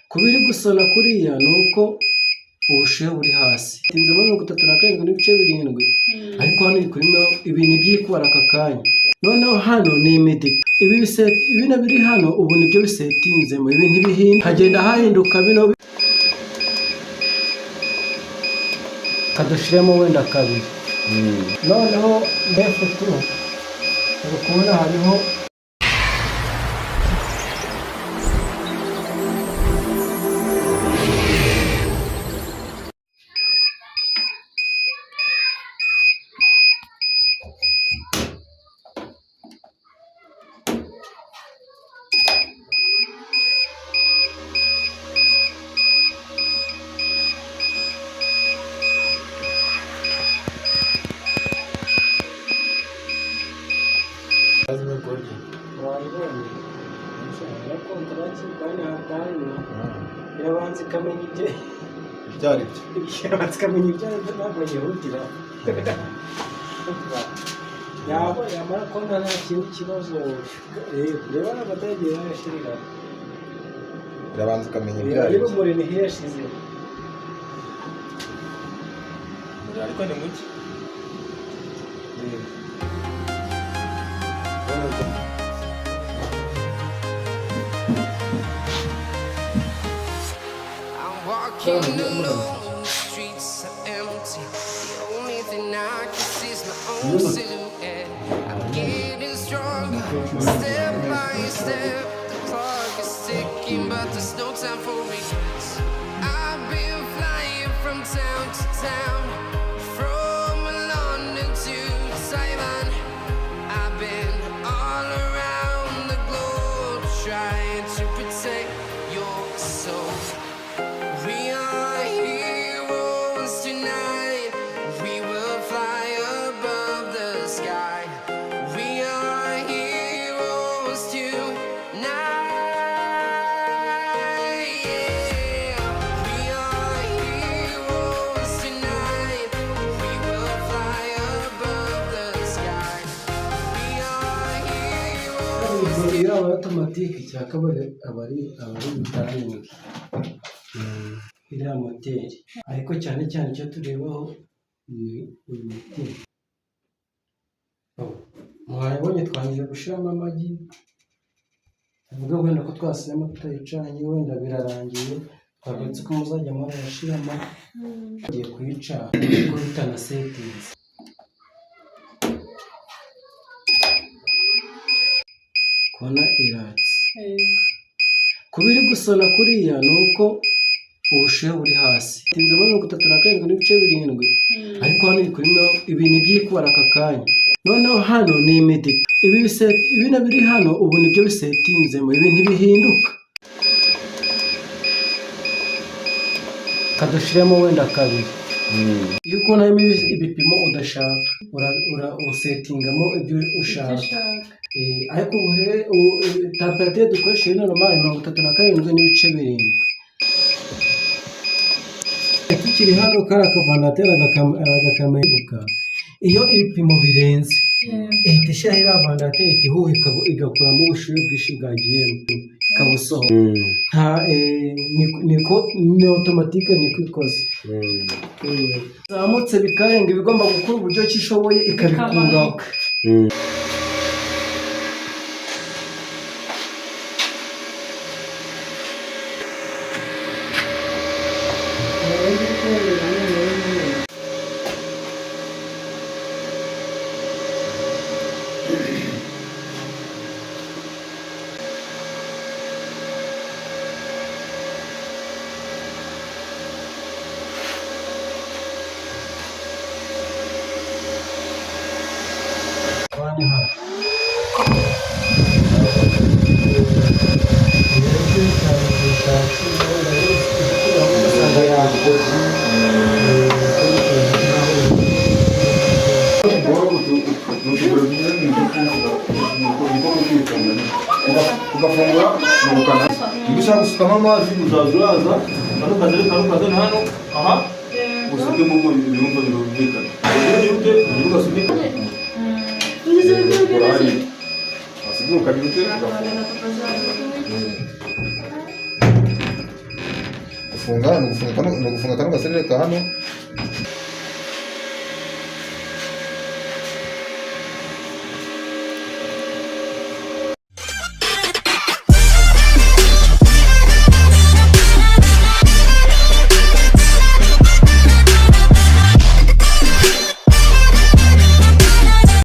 Kuba iri gusona kuriya ni uko ubushyuhe buri hasi. Tinzemo 37.7, ariko hano iri kuri ibintu byikubara aka kanya. Noneho hano ni humidité. Ibi bino biri hano ubu nibyo bisetinzemo, ibi ntibihinduka, hagenda hahinduka bino. Kadushiremo wenda kabiri. Noneho F2, uri kubona hariho. Wayibonye kontaraki hatari, irabanza ikamenya ibyo Ibyo ari byo. Irabanza ikamenya ibyo ari byo, ntabwo yihutira. Yaba yamara kubona nta kindi kibazo, reba n'amadage yayashirira. Irabanza ikamenya ibyo Reba ari byo. Y'urumuri niho yashize. Umuriro ariko ni muke. Reba. I'm walking alone, the streets are empty. The only thing I can see is my own silhouette. I'm getting stronger, step by step. The clock is ticking, but there's no time for regrets. I've been flying from town to town, from London to Taiwan. I've been all around the globe trying to protect your soul. We are heroes tonight. We will fly above the sky. We are heroes tonight. Yeah. We are heroes tonight. We will fly above the sky. We are heroes. Iyo aba automatique, icya kabiri aba ari timing iriya moteri, ariko cyane cyane icyo turebaho ni uyu mutima. Mwabonye twangije gushyiramo amagi, tuvuge wenda ko twasizemo tutayicanye, wenda birarangiye. Twaberetse ko muzajya murayashyiramo, tugiye kuyicana kuko bitanasetinze. Kubona iratse. Kuba iri gusona kuriya ni uko ubushyuhe buri hasi. Tinzemo 37.7, ariko hano iri kuri ibintu byikubara aka kanya. Noneho hano ni humidité. Ibi bino biri hano ubu nibyo bisetinzemo, ibi ntibihinduka. Kadushiremo wenda kabiri. Iyo ukubona harimo ibipimo udashaka, usetingamo ibyo ushaka. Ariko ubu température dukoresha ni normal, 37.7. Tukiri hano, kariya kavandarateri agakamebuka, iyo ibipimo birenze ihita ishyiraho iriya ventilateur, ihita ihuha igakuramo ubushyuhe bwinshi bwagiyemo, ikabusohora. Nta niko ni automatique, niko ikoze. Zamutse bikarenga, iba igomba gukora uburyo ki ishoboye ikabikuraho. Hano hano. Usanga yakoze. Ugafungura nukana niba ushaka gusukamo amazi, uzaza uraza kano kazere, kano kazana hano aha, usukemo ubwo ibirumva birumvikana. Ugira ute? Ugira ugasunika urahari, wasigaye ukagira ute? Ugafunga. Gufunga ni ugufunga kano, ni ugufunga kano gaserere ka hano.